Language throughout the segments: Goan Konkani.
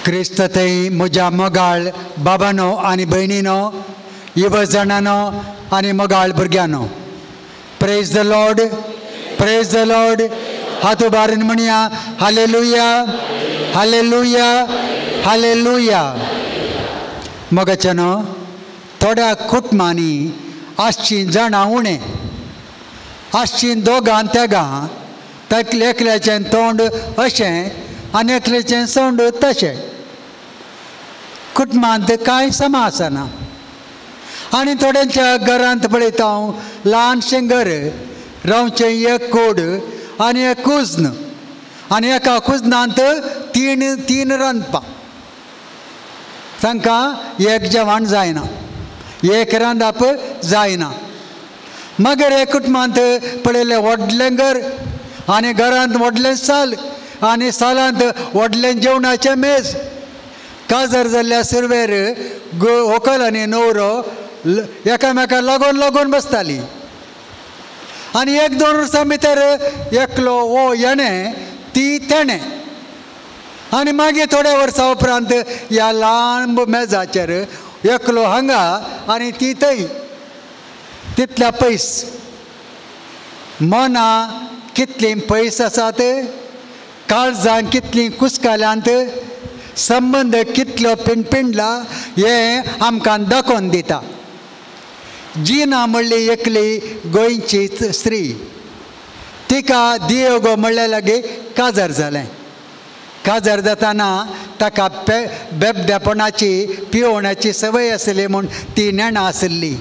क्रिस्तथंय म्हज्या मोगाळ बाबानो आनी भयणीनो, युवजणानो आनी मोगाळ भुरग्यांनो, praise the Lord, praise the Lord. हात उबारून म्हणया हालेलुया, हालेलुया, हालेलुया. मोगाच्यानो, थोड्या कुटुंबांनी आसचीं जाणां उणें, आसचीं दोगां तेगां, तातलें एकल्याचें तोंड अशें आनी एकल्याचें सोंड तशें. कुटुंबांत कांय समा आसना. आनी थोड्यांच्या घरांत पळयता हांव, ल्हानशें घर, रावचें एक कोड आनी एक कुज्न, आनी एका कुजनांत तीन तीन रांदपां. तांकां एक जेवण जायना, एक रांदप जायना. मगीर एक कुटुंबांत पळयलें व्हडलें घर आनी घरांत व्हडलें साल आनी सालांत व्हडलें जेवणाचें मेज. काजार जाल्ल्या सुरवेर व्हंकल आनी न्हवरो एकामेका लागून लागून बसताली. आनी एक दोन वर्सां भितर एकलो हो येणें, ती तेणें. आनी मागीर थोड्या वर्सां उपरांत ह्या लांब मेजाचेर एकलो हांगा आनी ती थंय, तितल्या पयस. मनां कितलीं पयस आसात, काळजां कितलीं कुसकाल्यांत, संबंद कितलो पिंडपिंडला हें आमकां दाखोवन दिता. जिना म्हणली एकली गोंयची स्त्री, तिका दियोगो म्हणल्या लागीं काजार जालें. काजार जाताना ताका बेबदेपणाची पिवण्याची संवय आसली म्हूण ती नेणा आसली.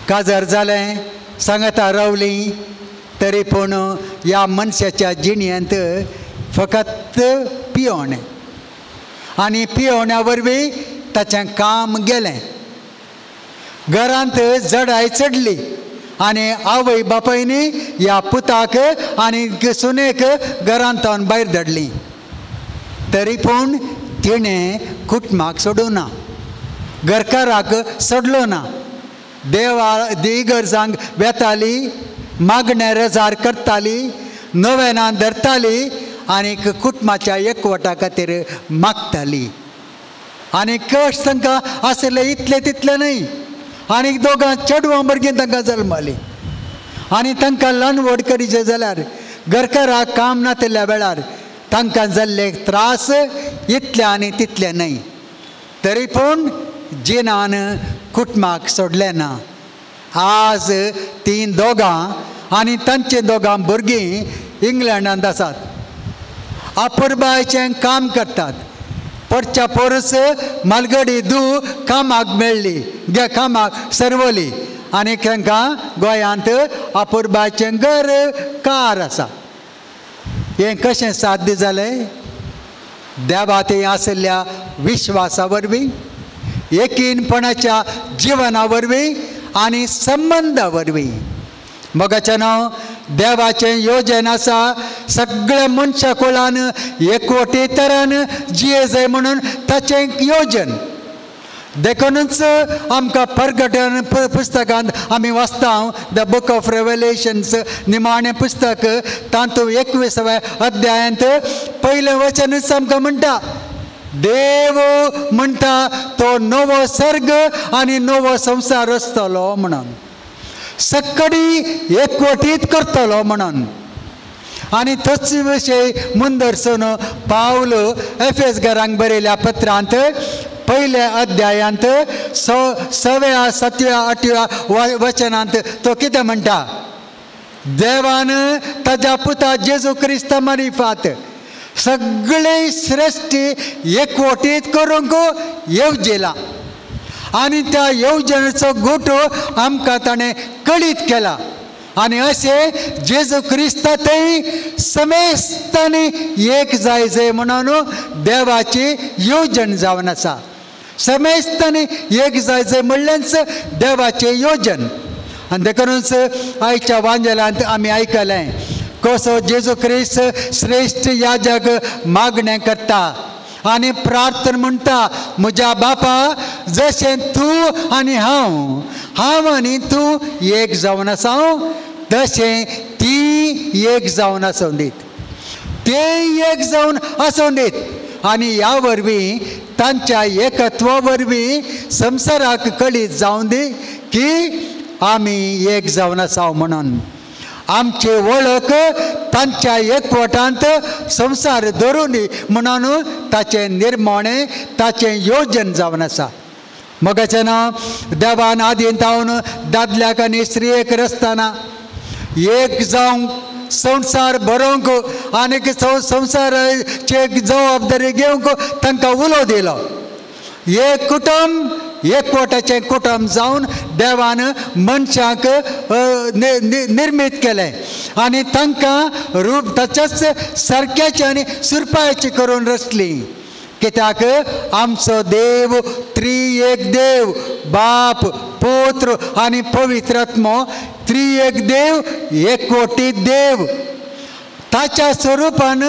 काजार जालें, सांगता रावली, तरी पूण ह्या मनशाच्या जिणेंत फकत पिवणें, आनी पिवण्या वरवीं ताचें काम गेलें. घरांत जडाय चडली आनी आवय बापायनी ह्या पुताक आनी सुनेक घरांत भायर धाडली. तरी पूण तिणें कुटुंबाक सोडूं ना, घरकाराक सोडलो ना. देवा देगरजांक वेताली, मागणें रजार करताली, नवेनां धरताली आनी कुटुंबाच्या एकवटा खातीर मागताली. आनी कश्ट तांकां आसले इतले तितले न्हय. आनी दोगां चेडवां भुरगीं तांकां जल्मलीं. आनी तांकां ल्हान व्हड करीचे जाल्यार घरकाराक काम नातिल्ल्या वेळार तांकां जाल्ले त्रास इतले आनी तितले न्हय. तरी पूण जिनान कुटुंबाक सोडलें ना. आज तीं दोगां आनी तांची दोगां भुरगीं इंग्लंडांत आसात, अपुरबायचें काम करतात. परच्या पोरस मालगडी दू कामाक मेळ्ळी, गे कामाक सरवली आनी तांकां गोंयांत अपुरबायचें घर कार आसा. हें कशें साध्य जालें? देवा थंय आशिल्ल्या विश्वासा वरवीं, यकीनपणाच्या जिवना वरवीं आनी संबंदा वरवीं. मोगाच्यानो, देवाचें योजन आसा सगळ्या मनशा कुळान एकवटी तरान जिये जाय म्हणून ताचें योजन. देखूनच आमकां परगटन पुस्तकांत आमी वाचता, the book of रेवलेशन्स निमाणें पुस्तक, तातूंत 21व्या अध्यायांत पयलें वचनूच आमकां म्हणटा, देव म्हणटा तो नवो सर्ग आनी नवो संवसार आसतलो म्हणून, सक्कडी एकवटीत करतलो म्हणून. आनी तोच विशय मुंदरसून पावल एफेस घरांक बरयल्या पत्रांत पयल्या अध्यायांत 6व्या 7व्या 8व्या वचनांत तो कितें म्हणटा, देवान ताज्या पुता जेजू क्रिस्ता मारिफात सगळे श्रेश्ठी एकवटीत करूंक येवजिला आनी त्या येवजणेचो गोटो आमकां ताणें कळीत केला. आनी अशें जेजू क्रिस्ता थंय समेस्तांनी एक जाय जाय म्हणून देवाची येवजण जावन आसा. समेस्तांनी एक जाय जाय म्हणल्याच देवाचें योजन. आनी देखूनच आयच्या वांजेलांत आमी आयकलें कसो जेजू क्रिस्त श्रेश्ठ याजक मागणें करता आनी प्रार्थना म्हणटा, म्हज्या बापा जशें तूं आनी हांव, हांव आनी तूं एक जावन आसा तशें ती एक जावन आसूं दीत, ते एक जावन आसूं दीत. आनी ह्या वरवीं तांच्या एकत्वा वरवीं संवसाराक कळीत जावं दी की आमी एक जावन आसा म्हणून. आमची वळख तांच्या एकवटांत संवसार धरून म्हणून ताचें निर्मणें ताचें योजन जावन आसा. मगाचें ना देवान आदीं तावन दादल्याक आनी स्त्रियेक रचतना एक जावंक संवसार बरोवंक आनीक संवसाराची जबाबदारी घेवंक तांकां उलो दिलो. एक कुटुंब एकवटाचें कुटुंब जावन देवान मनशांक निर्मीत केलें आनी तांकां रूप ताच्याच सारक्याचें आनी सुरपायाचें करून रचली. कित्याक आमचो देव त्री एक देव, बाप पुत्र आनी पवित्र आत्मो, त्री एक देव, एकवटीत देव. ताच्या स्वरुपान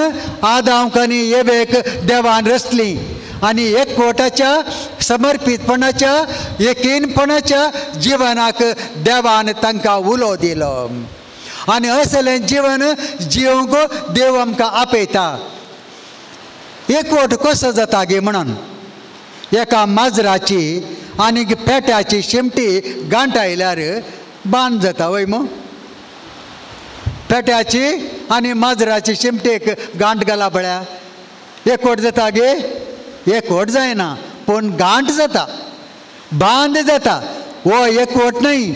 आदांक आनी एवेक देवान रचली आनी एकवटाच्या समर्पीतपणाच्या यकीनपणाच्या जिवनाक देवान तांकां उलो दिलो आनी असलें जिवन जिवंक देव आमकां आपयता. एकवट कसो जाता गे म्हणून एका माजराची आनी पेट्याची शिमटी गांठ आयल्यार बांद जाता वय मग. पेट्याची आनी माजराची शिमटेक गांठ घाला पळया एकवट जाता गे? एकवट जायना, पूण गांठ जाता, बांद जाता. हो एकवट न्हय.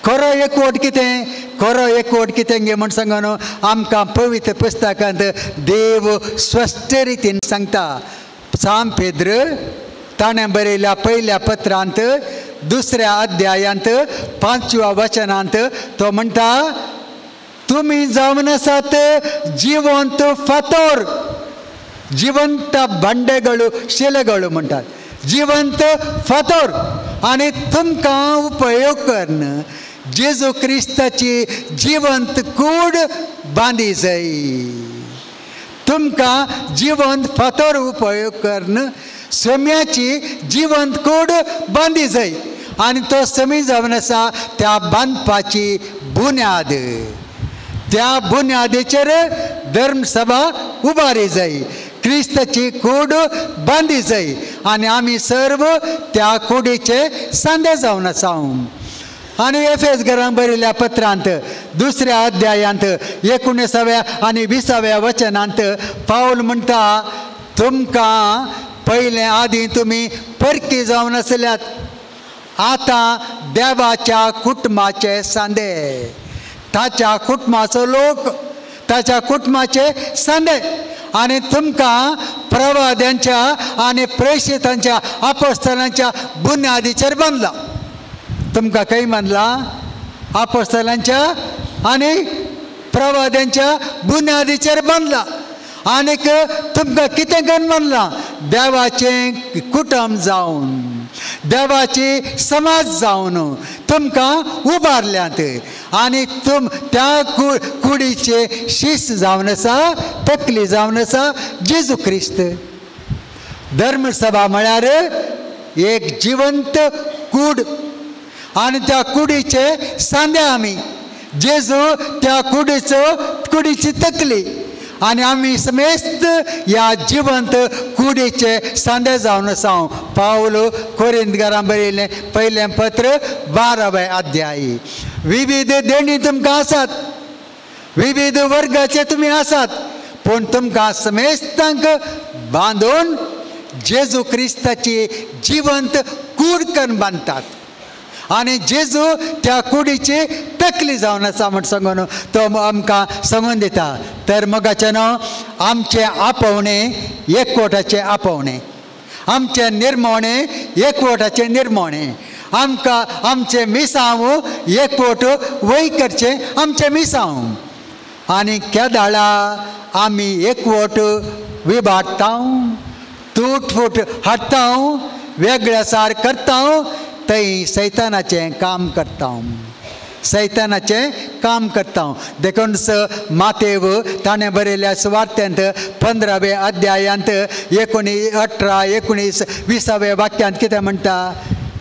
खरो एकवट कितें? खरो एकवट कितें गे म्हण सांगा न्हू आमकां पवित्र पुस्तकांत देव स्पश्ट रितीन सांगता. सांत पेद्र ताणें बरयल्या पयल्या पत्रांत दुसऱ्या अध्यायांत 5व्या वचनांत तो म्हणटा, तुमी जावन आसात जिवंत फातोर, जिवंत बांडेगळू शिलेगळू म्हणटात, जिवंत फातोर आनी तुमकां उपयोग करून जेजू क्रिस्ताची जिवंत कूड बांदी जाय. तुमकां जिवंत फातोर उपयोग करून सम्याची जिवंत कूड बांदी जाय आनी तो समी जावन आसा त्या बांदपाची बुन्याद. त्या बुन्यादीचेर धर्मसभा उबारी जाय, क्रिस्ताची कूड बांदी जाय आनी आमी सर्व त्या कुडीचे सांदे जावन आसा. आनी एफेस घरांत बरयल्ल्या पत्रांत 2ऱ्या अध्यायांत 19व्या आनी 20व्या वचनांत पावल म्हणटा, तुमकां पयलें आदीं तुमी परकी जावन आसल्यात, आतां देवाच्या कुटुंबाचे सांदे, ताच्या कुटुंबाचो लोक, ताच्या कुटुंबाचे सांदे आनी तुमकां प्रवाद्यांच्या आनी प्रेषितांच्या अपोस्तलांच्या बुन्यादीचेर बांदला. तुमकां खंय बांदला? अपोस्तलांच्या आनी प्रवाद्यांच्या बुन्यादीचेर बांदला. आनीक तुमकां कितें करून बांदला? देवाचें कुटुंब जावन, देवाची समाज जावन तुमकां उबारल्यात आनी तुम त्या कुडीचे शीस जावन आसा, तकली जावन आसा जेजू क्रिस्त. धर्मसभा म्हळ्यार एक जिवंत कूड आनी त्या कुडीचे सांदे आमी. जेजू त्या कुडीचो कुडीची तकली आनी आमी समेस्त ह्या जिवंत कुडीचे सांदे जावन आसा. पावल कोरिंतकारां बरयलें पयलें पत्र 12व्या अध्याय. विविध देणी तुमकां आसात, विविध वर्गाचे तुमी आसात, पूण तुमकां समेस्तांक बांदून जेजू क्रिस्ताची जिवंत कूड करून बांदतात आनी जेजू त्या कुडीची तकली जावन आसा म्हण सांगून तो आमकां सांगून दिता. तर मगाचें न्हू आमचें आपोवणें एकवटाचें आपोवणें, आमचें निर्मोणें एकवटाचें निर्मोणें, आमकां आमचें मिसांव एकवट वय करचें आमचें मिसांव. आनी केदाळा आमी एकवट विभागता, तूट फूट हाडटा, वेगळ्या सार करता, थंय सैतानाचें काम करता, सैतानाचें काम करता. देखून मातेव ताणें बरयल्या सुवार्तेंत 15व्या अध्यायांत 19, 18, 19, 20व्या वाक्यांत कितें म्हणटा?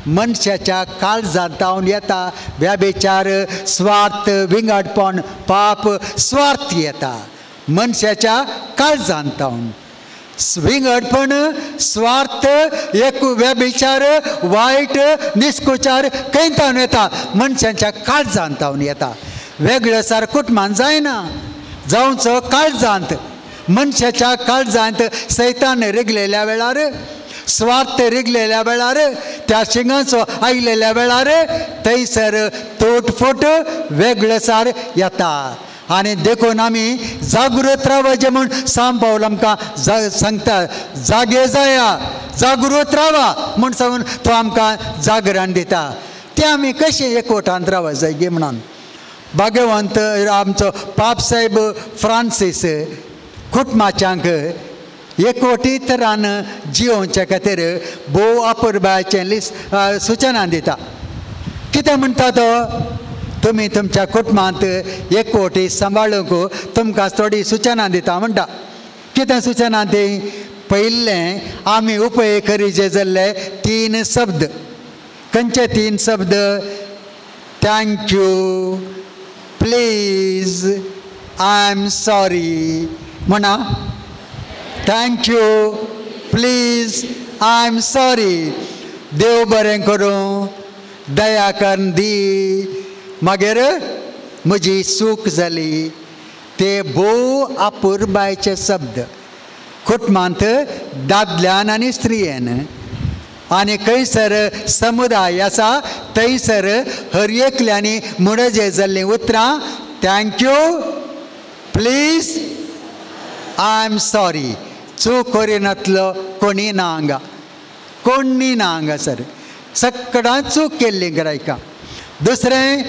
मनशाच्या काळजांत येता व्यभिचार, स्वार्थ, विंगडपण, पाप, स्वार्थ येता मनशाच्या काळजांत. विंगडपण, स्वार्थ, एक व्यभिचार, वायट निस्कुचार खंय तावन येता? मनशांच्या काळजांत तावन येता. वेगळे सार कुटुंबान जायना, जावचो काळजांत. मनशाच्या काळजांत सैतान रिगलेल्या वेळार, स्वार्थ रिगलेल्या वेळार, त्या शिंगांचो आयलेल्या वेळार थंयसर तोटफोट वेगळेसार येता. आनी देखून आमी जागृत रावचें म्हूण सांब पावल आमकां सांगता, जागे जाया, जागृत रावा म्हूण सांगून तो आमकां जागरण दिता. तें आमी कशें एकवटांत रावत जाय गे म्हणून भाग्यवंत आमचो पापसाहेब फ्रांसीस कुटुंबाच्यांक एकवटीत रान जियोवच्या खातीर भोव अपुरबायेचें लिस्ट सुचना दिता. कितें म्हणटा तो? तुमी तुमच्या कुटुंबांत एकवटी सांबाळूंक तुमकां थोडी सुचना दिता म्हणटा. कितें सुचना ती? पयलें आमी उपयोग करीचे जाल्ले 3 शब्द. खंयचे 3 शब्द? Thank you, please, I am sorry. म्हणा, thank you, please, I am sorry. देव बरें करूं, दया करून दी, मागीर म्हजी चूक जाली. ते भोव अपुरबायचे शब्द कुटुंबांत दादल्यान आनी स्त्रियेन. आनी खंयसर समुदाय आसा थंयसर हर एकल्यांनी म्हणजें जाल्लीं उतरां thank you, please, I am sorry. चूक करिनातलो कोणी ना हांगा, कोणी ना हांगासर. सगळ्यां चूक केल्ली गिरायकां. दुसरें,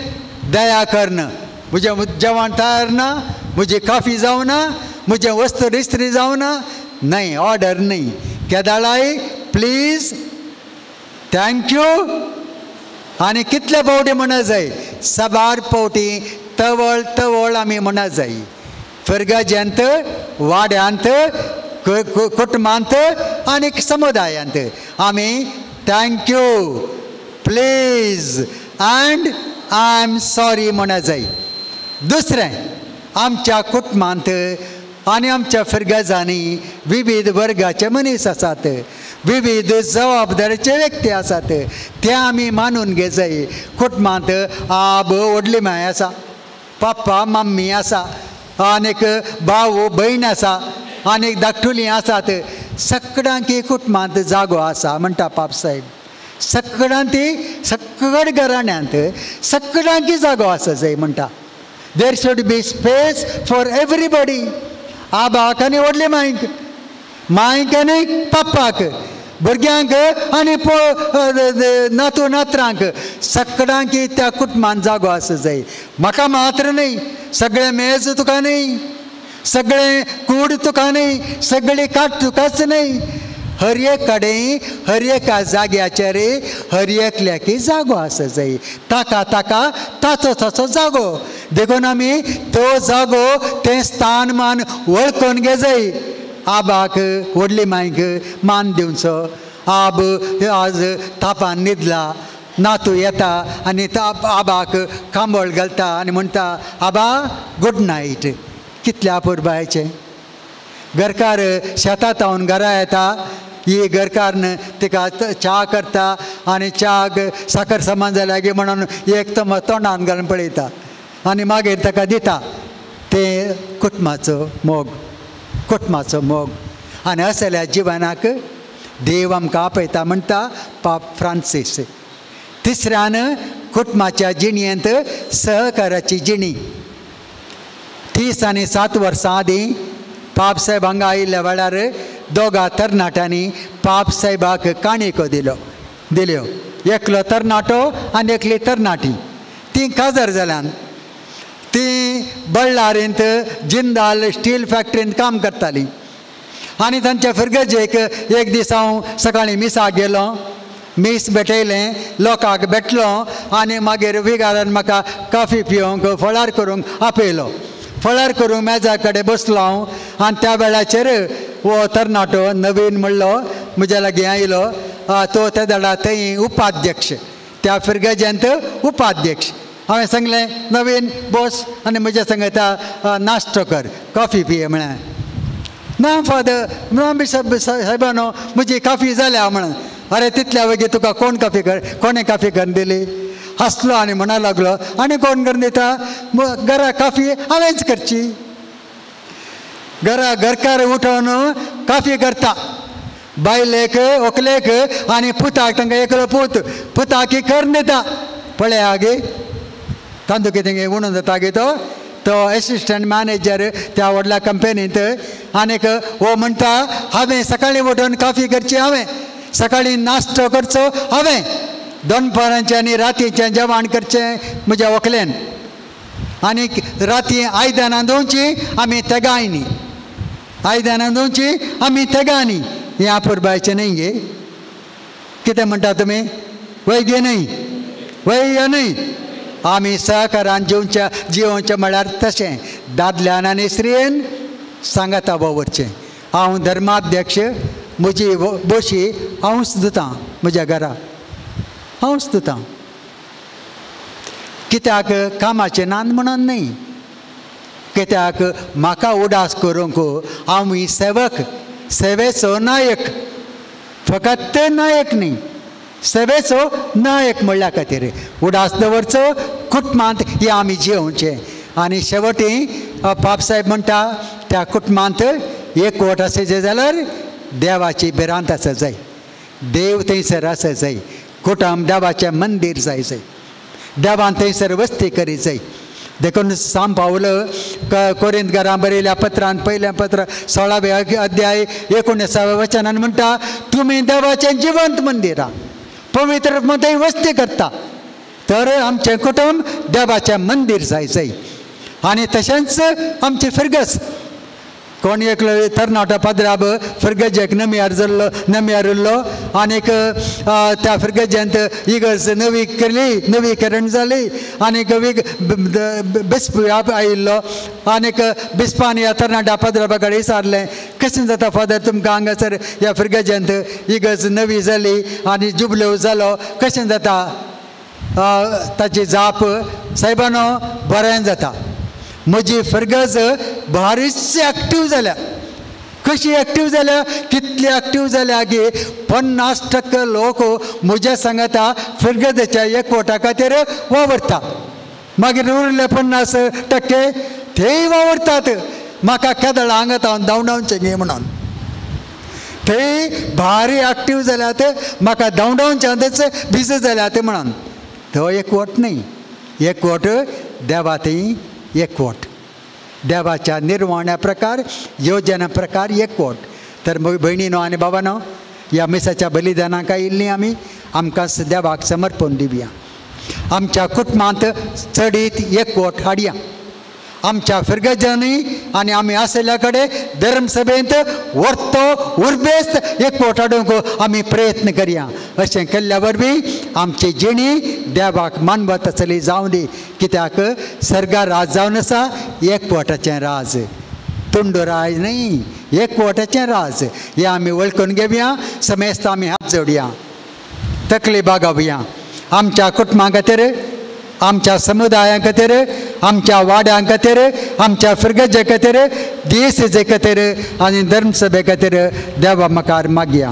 दया कर्ण. म्हजें जेवण तयार ना, म्हजी काफी जावना, म्हजें वस्तू इस्त्री जावना, न्हय, ऑर्डर न्हय. केदाळाय प्लीज, thank you. आनी कितले फावटी म्हणा जाय? साबार फावटी तवळ तवळ आमी म्हणा जाय. फिरगजेंत, वाड्यांत, कुटुंबांत आनी समुदायांत आमी thank you, please and I am sorry म्हणा जाय. दुसरें, आमच्या कुटुंबांत आनी आमच्या फिरगजांनी विविध वर्गाचे मनीस आसात, विविध जबाबदारीचे व्यक्ती आसात, ते आमी मानून घेजाय. कुटुंबांत आब व्हडली माय आसा, पप्पा मम्मी आसा, आनीक भाव भयण आसा, आनीक धाकटुलीं आसात. सगळ्यांक कुटुंबांत जागो आसा म्हणटा पापसाहेब. सगळ्यांत, सगळ्या घराण्यांत सगळ्यांक जागो आसा जाय म्हणटा. There should be space for everybody. आबाक आनी व्हडले मायक, मायक आनी पप्पाक, भुरग्यांक आनी नातू नातरांक, सगळ्यांक त्या कुटुंबान जागो आसा जाय. म्हाका मात्र न्हय, सगळें मेज तुका न्हय, सगळें कूड तुका न्हय, सगळी काट तुकाच न्हय. हर एक कडेन, हर एका जाग्याचेर हर एकल्याक जागो आसा जाय. ताका ताका ताचो ताचो जागो. देखून आमी तो जागो, तें स्थान मान वळखून घेजाय. आबाक व्हडली मायक मान दिवचो. आब आज तापान न्हिदला, नातू येता आनी आबाक कांबळ घालता आनी म्हणटा, आबा गुड नायट. कितल्या अपुरबायेचें. घरकार शेतांत हांवन घरा येता, ही घरकारन तिका च्या करता आनी च्याक साकर समान जाल्या गे म्हणून एक तोंडान घालून पळयता आनी मागीर ताका दिता. तें कुटुंबाचो मोग, कुटुंबाचो मोग. आनी असल्या जिवनाक देव आमकां आपयता म्हणटा पाप फ्रांसीस. तिसऱ्यान, कुटुंबाच्या जिणेंत सहकाराची जिणी. 30 आनी 7 वर्सां आदीं पापसाहेब हांगा आयिल्ल्या वेळार दोगा तरणाट्यांनी पापसाहेबाक काणयो दिल्यो. एकलो तरणाटो आनी एकली तरणाटी. तीं काजार जाल्यान. तीं बल्लारींत जिंदाल स्टील फॅक्टरींत काम करतालीं. आनी तांच्या फिरगजेक एक दीस हांव सकाळीं मिसाक गेलो, मीस भेटयलें, लोकांक भेटलो आनी मागीर विगारान म्हाका कॉफी पिवंक फळार करूंक आपयलो. फळार करूंक मेजा कडेन बसलो हांव आनी त्या वेळाचेर हो तरणाटो नवीन म्हणलो म्हज्या लागीं आयलो. तो त्या दडा थंय उपाध्यक्ष, त्या फिरगजेंत उपाध्यक्ष. हांवें सांगलें, नवीन बस आनी म्हज्या सांगता नाश्तो कर, कॉफी पिये म्हळें. ना फादर, ना बिशप साहेबानो, म्हजी काफी जाल्या म्हणून. अरे तितल्या वगी तुका कोण काफी कर, कोणें काफी करून दिली? हांसलो आनी म्हणा लागलो, आनी कोण करून दिता? घरा काफी हांवेंच करची. घरा घरकार उठोवन काफी करता, बायलेक व्हंकलेक आनी पुताक, तांकां एकलो पूत, पुताकी करून दिता. पळया गे तांदूळ कितें उणून जाता गे तो, तो एसिस्टंट मॅनेजर त्या व्हडल्या कंपनींत. आनीक हो म्हणटा हांवें सकाळीं उठून काफी करची, हांवें सकाळीं नाश्तो करचो, हांवें दनपारांचें आनी रातीचें जेवण करचें म्हज्या व्हंकलेन, आनीक राती आयदनां धुवचीं आमी तेगांयनी, आयदनां धुवचीं आमी तेगांनी. हें अपुरबायचें न्हय गे? कितें म्हणटा तुमी? वय गे न्हय? वय या न्हय? आमी सहकारान जिवचें, जिवचें म्हळ्यार तशें दादल्यान आनी स्त्रियेन सांगाता वावरचें. हांव धर्माध्यक्ष, म्हजी बोशी हांवूच दितां म्हज्या घरा, हांवूच दितां. कित्याक कामाचें नान म्हणून न्हय, कित्याक म्हाका उदास करूंक हांव सेवक, सेवेचो नायक, फकत नायक न्हय, सेवेचो नायक म्हणल्या खातीर उदास दवरचो कुटुंबांत हें आमी जियोवचें. आनी शेवटी पापसाहेब म्हणटा त्या कुटुंबांत एकवट आसचें जाल्यार देवाची भिरांत आसा जाय, देव थंयसर आसा जाय, कुटुंब देवाचें मंदीर जाय जाय, देवान थंयसर वस्ती करी जाय. देखून सांब पावल कोरिंत घरां बरयल्या पत्रान पयलें पत्र 16वे अध्याय 19व्या वचनान म्हणटा, तुमी देवाचें जिवंत मंदिरां, पवित्र थंय वस्ती करता. तर आमचें कुटुंब देवाचें मंदीर जाय जाय. आनी तशेंच आमचें फिरगस, कोण एकलो तरणाटो पाद्राब फिरगजेक नमियार जाल्लो, नमियार उरलो आनीक त्या फिरगजेंत इगर्ज नवी केली, नवीकरण जाली आनीक बिस्प आयिल्लो आनीक बिस्पान ह्या तरणाट्या पाद्राबा कडेन विचारलें, कशें जाता फादर तुमकां हांगासर ह्या फिरगजेंत इगर्ज नवी जाली आनी जुबलेव जालो, कशें जाता? ताची जाप, सायबानो बरें जाता, म्हजी फिरगज भारीच एक्टीव जाल्या. कशी एक्टीव जाल्या? कितली एक्टीव जाल्या की 50% लोक म्हज्या सांगता फिरगजेच्या एकवटा खातीर वावरता, मागीर उरले 50% तेय वावरतात. म्हाका केदळ हांगा हांव धांवडावचें न्ही म्हणून थंय भारी एक्टीव जाल्यात, म्हाका धांवडावचें बिजी जाल्यात म्हणून. तो एकवट न्हय, एकवट देवा थंय एकवट, देवाच्या निर्वाण्या प्रकार योजना प्रकार एकवट. तर भयणीनो आनी बाबानो, ह्या मिसाच्या बलिदानाक आयिल्लीं आमी, आमकां देवाक समर्पण दिवया. आमच्या कुटुंबांत चडीत एकवट हाडया. आमच्या फिरगजांनी आनी आमी आशिल्ल्या कडेन धर्मसभेंत वर्तो उर्बेस्त एकवट हाडूंक आमी प्रयत्न करया. अशें केल्ल्या वरवीं आमची जिणी देवाक मानवत आसली जावं दी. कित्याक सर्गा राज जावन आसा एकवटाचें राज, तुंडो राज न्हय, एकवटाचें राज. हें आमी वळखून घेवया. समेस्त आमी हात जोडया, तकली बागावया. आमच्या कुटुंबा खातीर, आमच्या समुदाया खातीर, आमच्या वाड्यां खातीर, आमच्या फिरगजे खातीर, देश खातीर आनी धर्मसभे खातीर देवा मुखार मागया.